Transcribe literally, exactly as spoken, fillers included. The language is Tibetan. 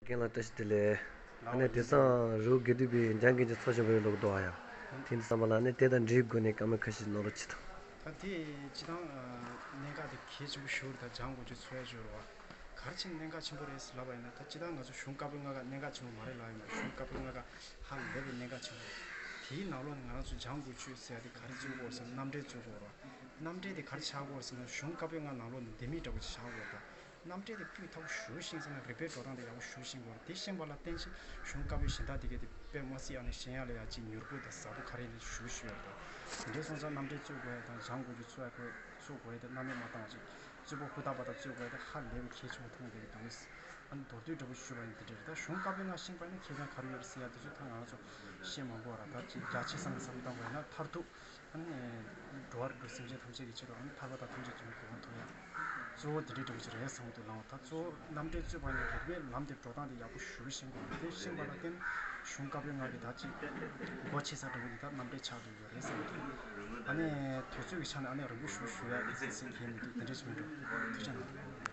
རྒན་ལགས་བཀྲ་ཤིས་བདེ་ལེགས། ཨ་ནི་དེང་སང་རི་བོ་དགེ་ལྡན་པའི་འཇང་དགུན་ཆོས་ཚོགས་ཆེན་པོ་ཡོད་ལུགས་འདུག་ཨ་ཡ། དེ་འདི་བསམ་པ་ལ་ནི་དེ་དང་འབྲེལ་སྒོ་ནས་བཀའ་མོལ་ཁ་ཤས་གནང་རོགས་གྱིས་དང་། ད་དེ་སྤྱི་བཏང་གནད་འགག་དེ་གལ་ཆེན་པོ་ཞིག་རེད། ད་འཇང་དགུན་ཆོས་ཚོགས་ཡ་ཞུ་རོགས། ག་རེ་བྱས་ནས་གནད་འགག་ཆེན་པོ་རེད་ལབ་པ་ཡིན་ན། ད་སྤྱི་བཏང་ང་ཚོ་གཞུང་བཀའ་པོད་ལྔ་ཀ་གནད་འགག་ཆེན་པོ་མ་རེད་ལབ་ཡིན་པ། གཞུང་བཀའ་པོད་ལྔ་ཀ་ཧ་ལས་པའི་གནད་འགག་ཆེན་པོ་རེད། དེའི་ནང་ལོགས་ནས་ང་རང་ཚོ་འཇང་དགུན་ཆོས་ཟེར་ཡ་དེ་ག་རེ་བཙུགས་དགོས་ཟེར་ན། རྣམ་འགྲེལ་བཙུགས་དགོས་རེད། རྣམ་འགྲེལ་དེ་ག་རེ་ཆགས་དགོས་ཟེར་ན། གཞུང་བཀའ་པོད་ལྔ་ནང་ལོགས་ནས་ལྡེ་མིག་འདྲ་པོ་ཅིག་ཆགས་དགོས་རེད། ད་རྣམ་འགྲེལ་དེ་སྤུས་མཐོ་པོ་ཞེ་པོ་ཤེས་ཟེར་ན། རིགས་པའི་འགྲོ་སྟངས་དེ་ཡག་པོ་ཞེ་པོ་ཤེས་དགོས་རེད། དེ་ཤེས་པ་ལ་བརྟེན་ཅིག་གཞུང་བཀའ་པོད་གཞན་དག་དེ་གས་དེ་དཔེ་མ་སྲིད་ཨ་ནི་ཤེས་ཡ་ལ་ཡ་ཅིག་མྱུར་པོ་དང་ཟབ་པོ་ག་རེ་ཡིན་ཞེ་པོ་ཤེས་ཡོད་རེད། ད་དེ་འདྲའི་སོང་ཙང་རྣམ་འགྲེལ་བཙུགས་དགོས་ཡ་དང་། འཇང་དགུན་ཆོས་ཚོགས་ཡ་དགོས་ཚོགས་དགོས་ཡ་དེ་རྣམ་པ་མ་བཏང་བ་ཅིག་རྩོད་པ་ཧུར་ཐག་པ་དང་རྩོད་དགོས་ཡ་དེ་ཧ་ལས་པའི་གལ་ཆེན་པོ་མཐོང་བསྡད་ཀྱི་འདུག། ཨ་ནི་མདོར་བསྡུས་འདྲ་པོ་ཞུས་པ་ཡིན། དེ་འདྲ་རེད། ད་གཞུང་བཀའ་པོད་ལྔ་ཤེས་པ་ཡིན་ན་ཁེ་ཕན་ག་རེ་ཡོད་རེད་ཟེར་ཡ་དེ་ཚོ་ད་ང་རང་ཚོ་ཤེས་མ་དགོས་ར། ད་ཅིག་རྒྱ་ཆེ་སའི་བསམ་བློ་བཏང་བ་ཡིན་ན། མཐར་ཐུག་ཨ་ནི་འགྲོ་བ་རིགས་དྲུག་སེམས་ཅན་ཐམས་ཅད་ཀྱི་ཆེད་དུ་ཨ་ནི་ཐར་པ་དང་ཐམས་ཅད་མཁྱེན་པའི་གོ་འཕང་ཐོབ་ཡ་གཙོ་བོ་དེ་འདྲའི་འདྲ་པོ་ཅིག་རེད་བསམ་གྱི་འདུག་ལགས། ད་གཙོ་བོ་རྣམ་འགྲེལ་བཙུགས་པ་ཡིན་ན་རིགས་པའི་ལམ་དེ་འགྲོ་སྟངས་དེ་ཡག་པོ་ཞེ་པོ་ཤེས་དགོས་རེད། དེ་ཤེས་པ་ལ་བརྟེན་གཞུང་བཀའ་པོད་ལྔ་གི་ད་ཅིག་སྒོ་ཕྱེ་ས་འདྲ་པོ་དེ་ད་རྣམ་འགྲེལ་ཆགས་བསྡད་ཡོད་རེད་བསམ་གྱི་འདུག། ཨ་ནི་དུས་ཚོད་ཀྱི་ཆ་ནས་ཨ་ནི་རིང་པོ་ཞེ་པོ་ཞུ་ཡ་ཡིན་ཟེར་མཁན་མི་འདུག། དེ་འདྲ་ཞིག་མིན་འགྲོ། ཐུགས་རྗེ་གནང་།